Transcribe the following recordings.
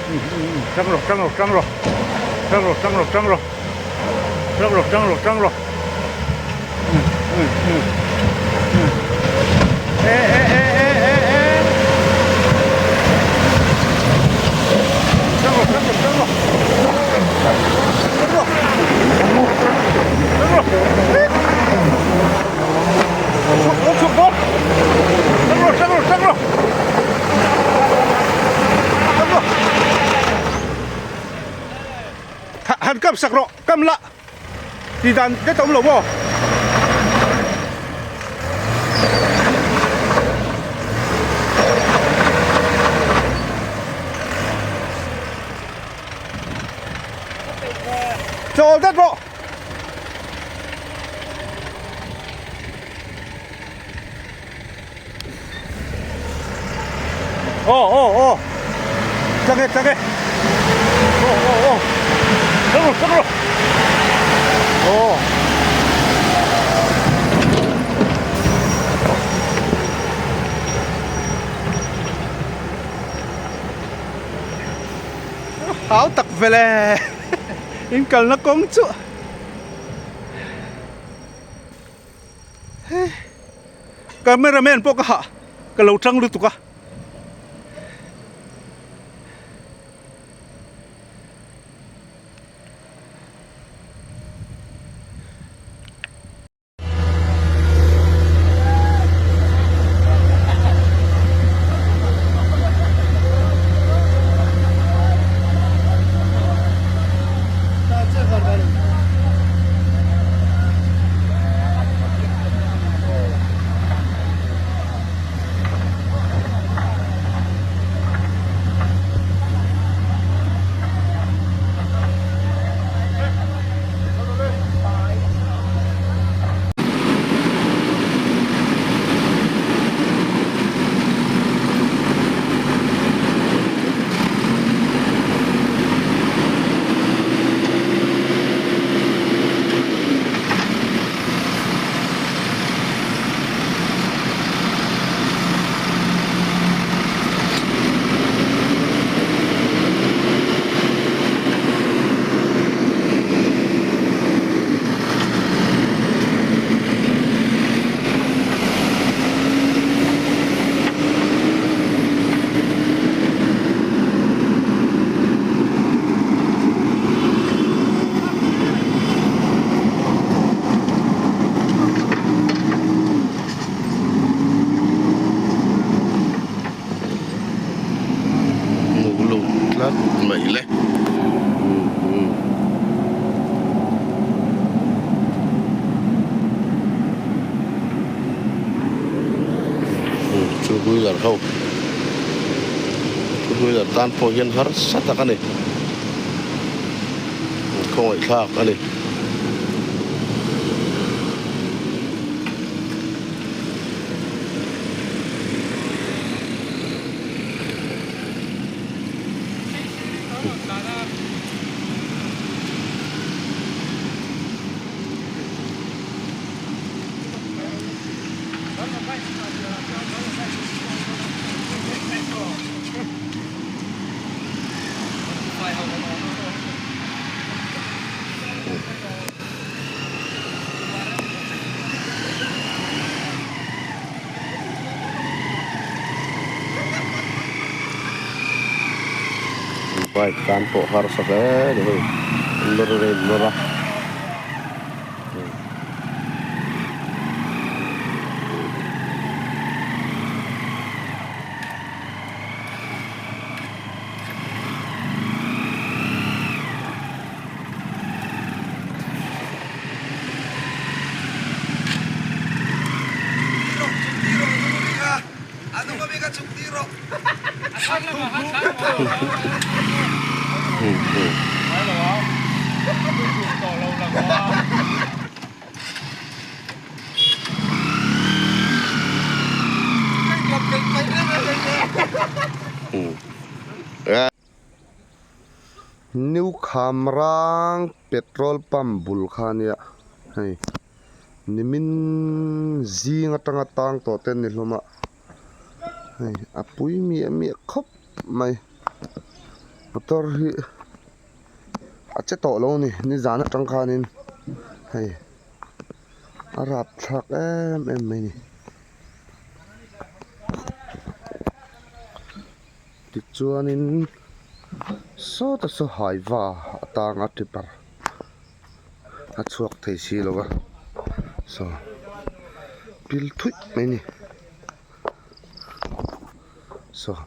Tang rawh tang rawh tang rawh tang rawh tang rawh tang rawh tang rawh tang rawh tang rawh e e e e e e tang rawh tang rawh tang rawh tang rawh tang rawh chhuk dawn chhuk dawn tang rawh tang rawh tang rawh Han kam sak rawh kam la tih dan det a awm lo maw. Chawl det rawh. Aw aw aw tlang e tlang e aw aw aw tlang rawh tlang rawh aw Hau tak vele in kalna kawng chu Camera man pawh ka hah ka lo tang lutuk a. Hmuh lut tlat mai le. Two wheeler ho two wheeler tan pawh hian harsa tak a ni khawngaih thlak a ni. Bike tan pawh harsa hle a ni hei nawr a in nawr a. New Khamrang petrol pump bul kha ania hei nimin zing atanga tang tawh te an ni hlawm a hei a pui miah miah khawp mai. Motor hi a che tawh lo a ni nizan atang khanin hei a rapthlak em em mai a ni. Tichuanin sawta saw haiva atanga tipper a chhuak thei si lo va saw pil thuih mai a ni saw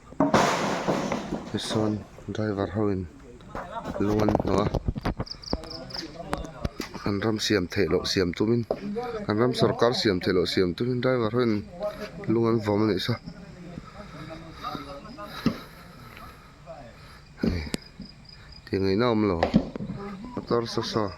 tisawn driver ho in lung an hnawh a an ram siam theih loh siam tumin an ram sorkar siam theih loh siam tumin driver ho in lung an vawm a nih saw. Hei tih ngaihna awm lo motor saw saw.